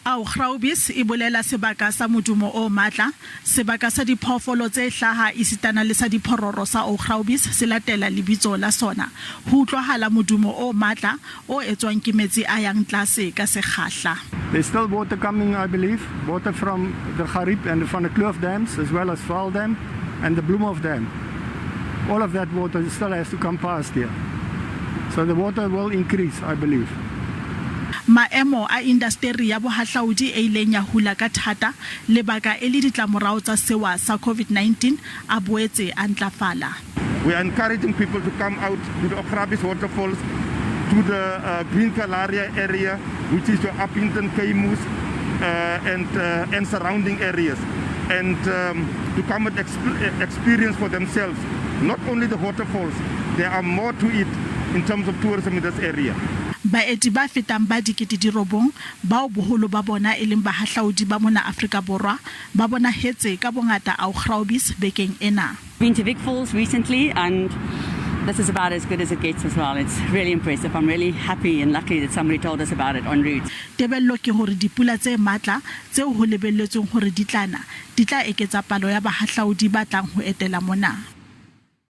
Augraubis e bolela sebaka sa modumo o matla. Sebaka sa diphoofolo tse hlaha esitana le sa diphororo sa Augraubis se latela lebitso la sona. Ho utlwahala modumo o matla o etswang ke metsi a yang tlase ka sekgahla. There's still water coming, I believe, water from the Gariep and the Van der Kloof dams, as well as Vaal Dam and the Bloemhof Dam. All of that water still has to come past here. So the water will increase, I believe. Maemo a indasteri ya bohahlaudi e ileng ya hula ka thata lebaka e le ditlamorao tsa sewa sa COVID-19 a boetse a ntlafala. We are encouraging people to come out to the Augrabies waterfalls, to the Green Kalaria area, which is your Upington, Keimoes, and surrounding areas, and to come and experience for themselves not only the waterfalls, there are more to it in terms of tourism in this area. Baeti ba fetang ba 9,000 bao boholo ba bona e leng bahahlaudi ba mona Afrika Borwa ba bonahetse ka bongata Augrabies bekeng ena. Been to Vic Falls recently and this is about as good as it gets as well. It's really impressive. I'm really happy and lucky that somebody told us about it en route. Tebello ke hore dipula tse matla tseo ho lebelletsweng hore di tla na di tla eketsa palo ya bahahlaudi ba tlang ho etela mona.